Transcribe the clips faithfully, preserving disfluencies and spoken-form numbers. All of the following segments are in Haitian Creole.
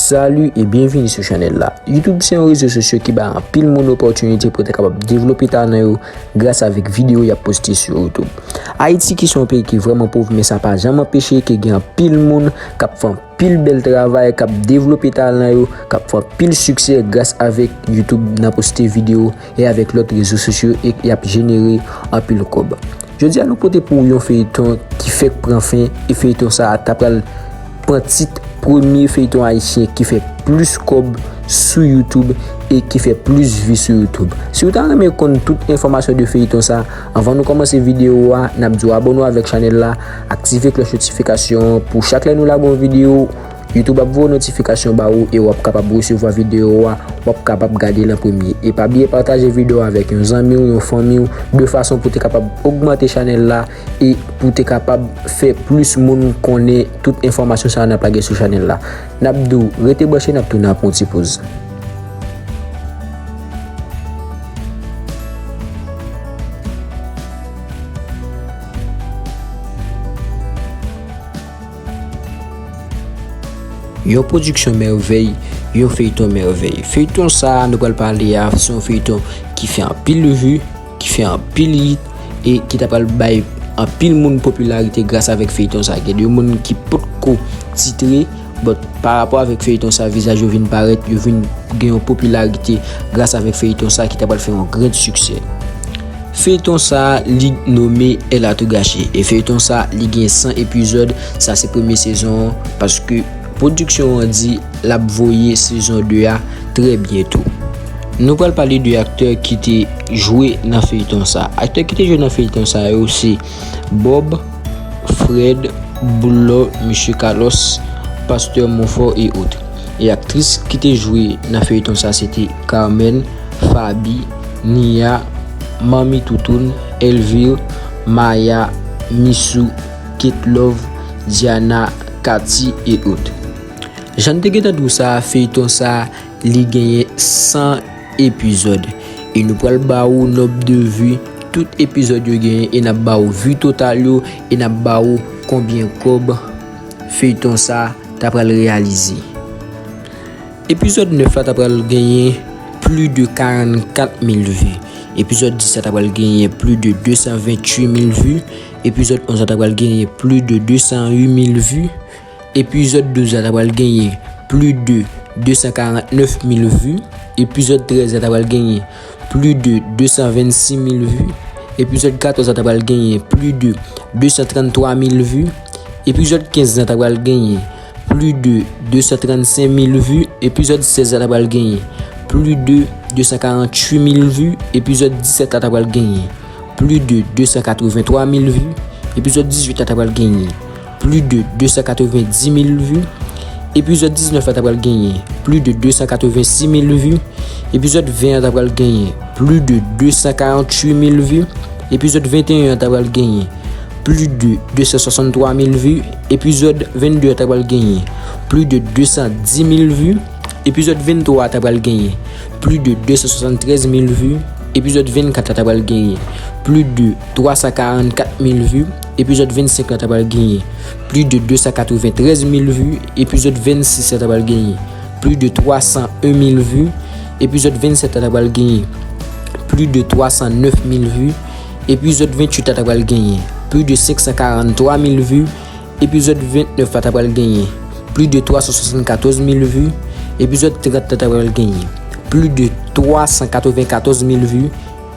Salut et bienvenue sur chanèl la. YouTube se yon rezo sosyo ki bay anpil moun opòtinite pou te kapab devlope talan yo gras avèk videyo y ap poste sou YouTube. Ayiti ki se yon peyi ki vrèman pòv, men sa pa janm anpeche ke gen anpil moun k ap fè anpil bèl travay, k ap devlope talan yo, k ap fè anpil siksè gras avèk YouTube nan poste videyo e avèk lòt rezo sosyo e y ap jenere anpil kòb. Jodi a nou pote pou ou yon feyton ki fèk pran fen e feyton sa a ta pral pran tit premye feyton ayisyen ki fè plis kòb sou YouTube e ki fè plis vi sou YouTube. Si w ta renmen konn tout enfòmasyon de feyton sa, anvan nou kòmanse videyo a, n ap di w abòne w avèk chanèl la, aktive klòch notifikasyon an pou chak lè nou lage yon videyo, YouTube ap voye notifikasyon ba ou e w ap kapab resevwa videyo a, w ap kapab gade l an premye. E pa bliye pataje videyo a avèk yon zanmi w, yon fanmi w, de fason pou te kapab ogmante chanèl la e pou te kapab fè plis moun konnen tout enfòmasyon sa a n ap lage sou chanèl la. N ap di w rete branche, n ap tounen apre yon ti poz. Yon pwodiksyon mèvèy, yon feyton mèvèy. Feyton sa a nou pral pale a, se yon feyton ki fè anpil vi, ki fè anpil hit e ki ta pral bay anpil moun popilarite gras avèk feyton sa a. Gen de moun ki potko titre, but pa rapò avèk feyton sa a, vizaj yo vin parèt, yo vin gen yon popilarite gras avèk feyton sa a ki ta pral fè yon gran siksè. Feyton sa a, li nome Elle a tout gâché. E feyton sa a, li gen san epizòd. Sa se premye sezon an, paske pwodiksyon an di l ap voye sezon de a trè byento. Nou pral pale de aktè ki te jwe nan feyton sa a. Aktè ki te jwe nan feyton sa yo se Bob, Fred, Boulò, Mesye Carlos, Pastè Monfò e ot. E aktris ki te jwe nan feyton sa se te Carmen, Faby, Nia, Manmi Toutoun, Elvire, Maya, Missou, Kate Love, Diana, Cathy e ot. Jan n te gentan di w sa, feyton sa li genyen san epizòd. E nou pral ba ou nonb de vi tout epizòd yo genyen e n ap ba ou vi total yo e n ap ba ou konbyen kòb feyton sa ta pral reyalize. Epizòd nèf la ta pral genyen plis de karannkat mil vi. Epizòd dis la ta pral genyen plis de de san venntuit mil vi. Epizòd onz la ta pral genyen plis de de san uit mil vi. Epizòd douz la ta pral genyen plis de de san karannèf mil vi. Epizòd trèz la ta pral genyen plis de de san vennsis mil vi. Epizòd katòz la ta pral genyen plis de de san tranntwa mil vi. Epizòd kenz la ta pral genyen plis de de san trannsenk mil vi. Epizòd sèz la ta pral genyen plis de de san karanntuit mil vi. Epizòd disèt la ta pral genyen plis de de san katrevenntwa mil vi. Epizòd dizuit la ta pral genyen plis de de san katrevendis mil vi. Epizòd diznèf la ta pral genyen plis de de san katrevensis mil vi. Epizòd ven an ta pral genyen plis de de san karanntuit mil vi. Epizòd venteyen an ta pral genyen plis de de san swasanntwa mil vi. Epizòd vennde an ta pral genyen plis de de san dis mil vi. Epizòd venntwa a ta pral genyen plis de de san swasanntrèz mil vi. Epizòd vennkat la ta pral genyen plis de twa san karannkat mil vi. Epizòd vennsenk la ta pral genyen plis de de san katreventrèz mil vi. Epizòd vennsis la ta pral genyen plis de twa san en mil vi. Epizòd vennsèt la ta pral genyen plis de twa san nèf mil vi. Epizòd venntuit la ta pral genyen plis de senk san karanntwa mil vi. Epizòd vennèf la ta pral genyen plis de twa san swasannkatòz mil vi. Epizòd trant la ta pral genyen plis de twa san katrevenkatòz mil vi.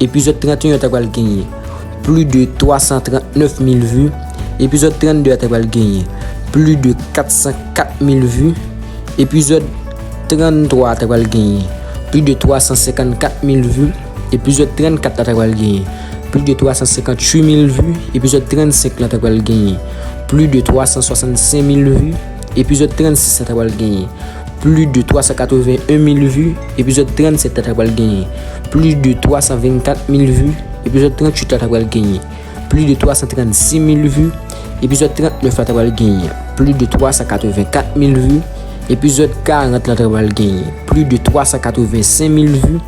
Epizòd tranteyen an ta pral genyen plis de twa san trantnèf mil vi. Epizòd trannde a ta pral genyen plis de kat san kat mil vi. Epizòd tranntwa a ta pral genyen plis de twa san senkannkat mil vi. Epizòd trannkat la ta pral genyen plis de twa san senkantuit mil vi. Epizòd trannsenk la ta pral genyen plis de twa san swasannsenk mil vi. Epizòd trannsis la ta pral genyen plis de twa san katreven en mil vi. Epizòd trannsèt la ta pral genyen plis de twa san vennkat mil vi. Epizòd tranntuit la ta pral genyen plis de twa san trannsis mil vi. Epizòd trannèf la ta pral genyen plis de twa san katrevenkat mil vi. Epizòd karant la ta pral genyen plis de twa san katrevensenk mil vi.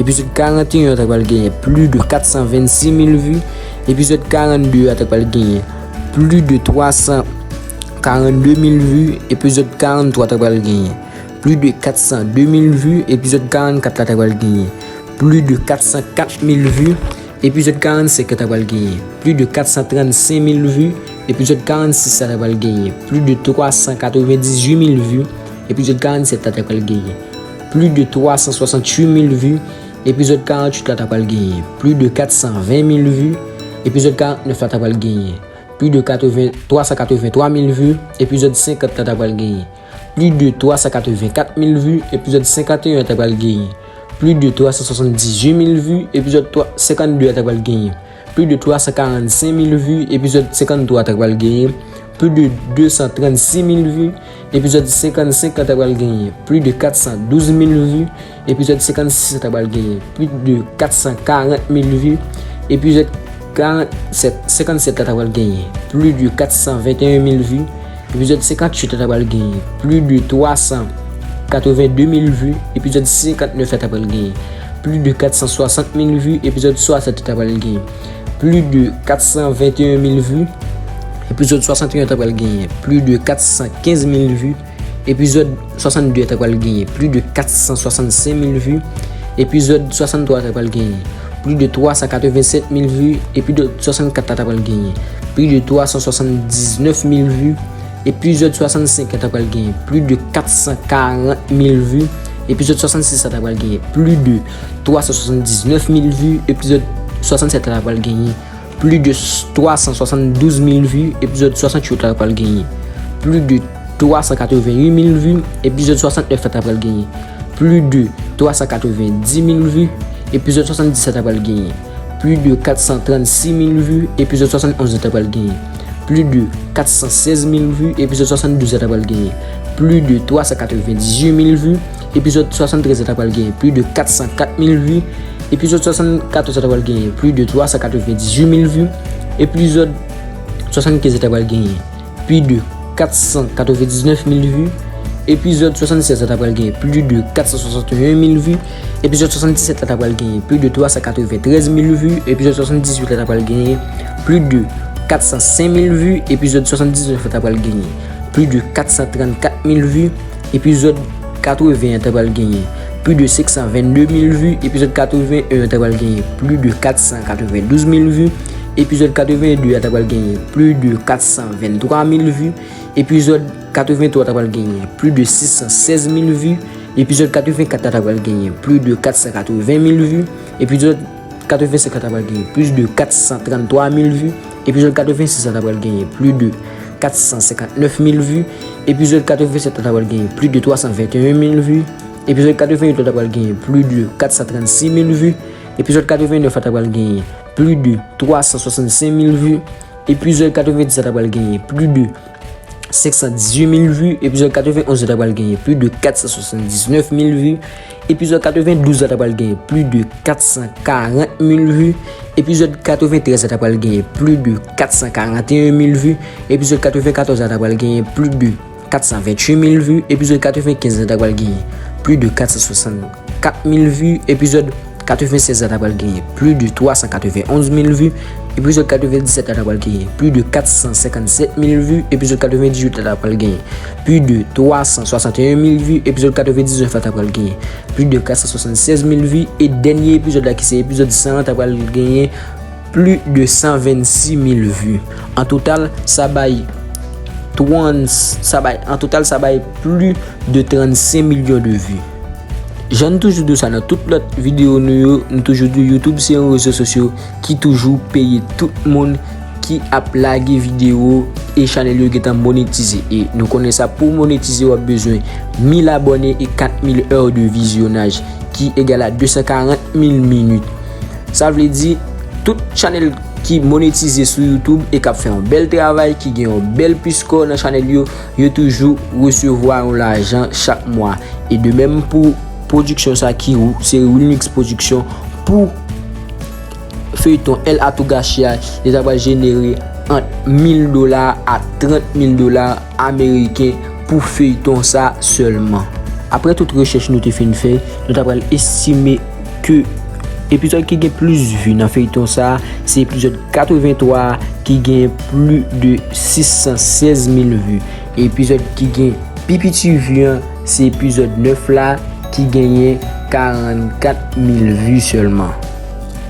Epizòd karanteyen an ta pral genyen plis de kat san vennsis mil vi. Epizòd karannde a ta pral genyen plis de twa san karannde mil vi. Epizòd karanntwa ta pral genyen Plis de kat san de mil vi, epizòd karannkat la ta pral genyen plis de kat san kat mil vi. Epizòd karannsenk la ta pral genyen plis de kat san trannsenk mil vi. Epizòd karannsis la ta pral genyen plis de twa san katrevendizuit mil vi. Epizòd karannsèt la ta pral genyen plis de twa san swasanntuit mil vi. Epizòd karanntuit la ta pral genyen plis de kat san ven mil vi. Epizòd karannèf la ta pral genyen plis de katreven, twa san katrevenntwa mil vi. Epizòd senkant la ta pral genyen plis de twa san katrevenkat mil vi. Epizòd senkanteyen an ta pral genyen plis de twa san swasanndizuit mil vi. Epizòd twa, senkannde a ta pral genyen plis de twa san karannsenk mil vi. Epizòd senkanntwa a ta pral genyen plis de de san trannsis mil vi. Epizòd senkannsenk la ta pral genyen plis de kat san douz mil vi. Epizòd senkannsis la ta pral genyen plis de kat san karant mil vi. Epizòd karannsèt, senkannsèt la ta pral genyen plis de kat san venteyen mil vi. Epizòd senkantuit la ta pral genyen plis de twa san katrevende mil vi. Epizòd senkantnèf la ta pral genyen plis de kat san swasant mil vi. Epizòd swasant la ta pral genyen plis de kat san venteyen mil vi. Epizòd swasannteyen ta pral genyen plis de kat san kenz mil vi. Epizòd swasannde a ta pral genyen plis de kat san swasannsenk mil vi. Epizòd swasanntwa a ta pral genyen plis de twa san katrevensèt mil vi. Epizòd swasannkat la ta pral genyen plis de twa san swasanndiznèf mil vi. Epizòd swasannsenk la ta pral genyen plis de kat san karant mil vi. Epizòd swasannsis la ta pral genyen plis de twa san swasanndiznèf mil vi. Epizòd swasannsèt la ta pral genyen plis de twa san swasanndouz mil vi. Epizòd swasanntuit la ta pral genyen plis de twa san katrevenuit mil vi. Epizòd swasantnèf la ta pral genyen plis de twa san katrevendis mil vi. Epizòd swasanndis la ta pral genyen plis de kat san trannsis mil vi. Epizòd swasannonz la ta pral genyen plis de kat san sèz mil vi. Epizòd swasanndouz la ta pral genyen plis de twa san katrevendizuit mil vi. Epizòd swasanntrèz la ta pral genyen plis de kat san kat mil vi. Epizòd swasannkatòz la ta pral genyen plis de twa san katrevendizuit mil vi. Epizòd swasannkenz la ta pral genyen plis de kat san katrevendiznèf mil vi. Epizòd swasannsèz la ta pral genyen plis de kat san swasanteyen mil vi. Epizòd swasanndiset la ta pral genyen plis de twa san katreventrèz mil vi. Epizòd swasanndizuit la ta pral genyen plis de kat san senk mil vi. Epizòd swasanndiznèf la ta pral genyen plis de kat san trannkat mil vi. Epizòd katreven an ta pral genyen plis de senk san vennde mil vi. Epizòd katreven en an ta pral genyen plis de kat san katrevendouz mil vi. Epizòd katrevende a ta pral genyen plis de kat san venntwa mil vi. Epizòd katreventwa ta pral genyen plis de sis san sèz mil vi. Epizòd katrevenkat la ta pral genyen plis de kat san katreven mil vi. Epizòd katrevensenk la ta pral genyen plis de kat san tranntwa mil vi. Epizòd katrevensis la ta pral genyen plis de kat san senkantnèf mil vi. Epizòd katrevensèt la ta pral genyen plis de twa san venteyen mil vi. Epizòd katrevenuit la ta pral genyen plis de kat san trannsis mil vi. Epizòd katrevennèf la ta pral genyen plis de twa san swasannsenk mil vi. Epizòd katrevendis la ta pral genyen plis de senk san dizuit mil vi. Epizòd katrevenonz la ta pral genyen plis de kat san swasanndiznèf mil vi. Epizòd katrevendouz la ta pral genyen plis de kat san karant mil vi. Epizòd katreventrèz la ta pral genyen plis de kat san karanteyen mil vi. Epizòd katrevenkatòz la ta pral genyen plis de kat san ventuit mil vi. Epizòd katrevenkenz la ta pral genyen plis de kat san swasannkat mil vi. Epizòd katrevensèz la ta pral genyen plis de twa san katrevenonz mil vi. Epizòd katrevendisèt la ta pral genyen plis de kat san senkannsèt mil vi. Epizòd katrevendizuit la ta pral genyen plis de twa san swasanteyen mil vi. Epizòd katrevendiznèf la ta pral genyen plis de kat san swasannsèz mil vi. E dènye epizòd la, ki se epizòd san an, ta pral genyen plis de san vennsis mil vi. An total, sa bay trant, sa bay, an total, sa bay plis de trannsenk milyon de vi. Jan n toujou di w sa nan tout lòt videyo nou yo, nou toujou di w YouTube se yon rezo sosyo ki toujou peye tout moun ki ap lage videyo e chanèl yo gentan monetize. E nou konnen sa, pou w monetize, w ap bezwen mil abòne e kat mil è de vizyonaj, ki egal a de san karant mil minit. Sa vle di, tout chanèl ki monetize sou YouTube e k ap fè yon bèl travay, ki gen yon bèl plis kò nan chanèl yo, yo toujou resevwa yon lajan chak mwa. E de menm pou pwodiksyon sa ki se Wilmix Pwodiksyon, pou feyton El Atougashia, li ta pral jenere ant mil dola a trant mil dola ameriken pou feyton sa sèlman. Apre tout rechèch nou te fin fè, nou ta pral estime ke epizòd ki gen plis vi nan feyton sa a, se epizòd katreventwa a, ki gen plis de sis san sèz mil vi. Epizòd ki gen pi piti vi an, Se epizòd nèf la ki genyen karannkat mil vi sèlman.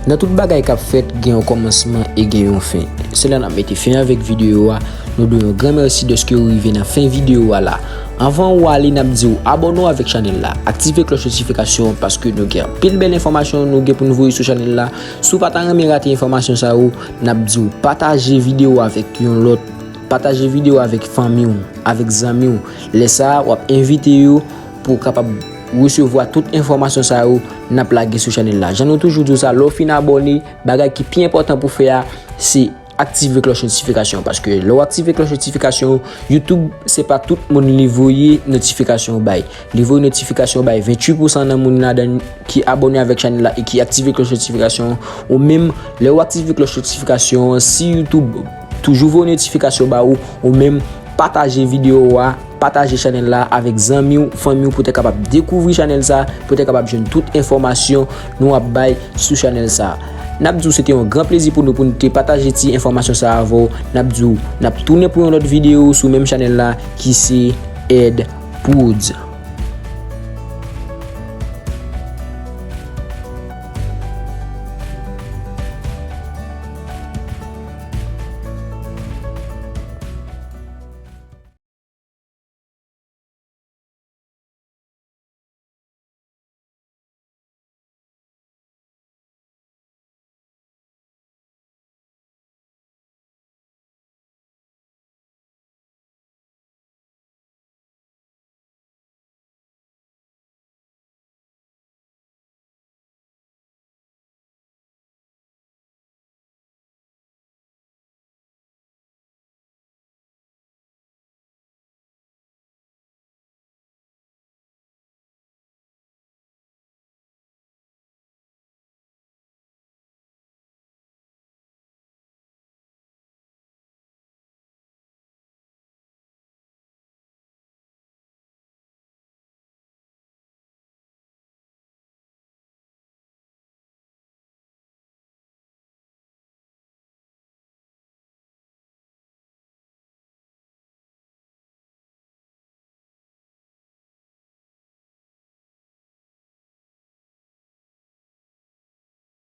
Nan tout bagay k ap fèt, gen yon kòmansman e gen yon fen. Se la n ap mete fen avèk videyo a. Nou di w yon gran mèsi dèske w rive nan fen videyo a la. Anvan w ale, n ap di w abòne w avèk chanèl la, aktive klòch notifikasyon paske nou gen anpil bèl enfòmasyon nou gen pou n voye sou chanèl la. Si w pa ta renmen rate enfòmasyon sa yo, n ap di w pataje videyo a avèk yon lòt, pataje videyo a avèk fanmi w, avèk zanmi w. Lè sa a, w ap envite yo pou w kapab resevwa tout enfòmasyon sa yo n ap lage sou chanèl la. Jan nou toujou di w sa, lè w fin abòne, bagay ki pi enpòtan pou w fè a, se aktive klòch notifikasyon. Paske lè w aktive klòch notifikasyon, YouTube, se pa tout moun li voye notifikasyon bay. Li voye notifikasyon bay venntuit pousan nan moun ladan ki abòne avèk chanèl la e ki aktive klòch notifikasyon. Ou menm, lè w aktive klòch notifikasyon, si YouTube toujou voye notifikasyon ba ou, ou menm, pataje videyo a, pataje chanèl la avèk zanmi w, fanmi w, pou te kapab dekouvri chanèl sa, pou te kapab jwenn tout enfòmasyon nou ap bay sou chanèl sa. N ap di w se te yon gran plezi pou nou pou nou te pataje ti enfòmasyon sa avè w. N ap di w n ap tounen pou yon lòt videyo sou menm chanèl la ki se Ed Prodz.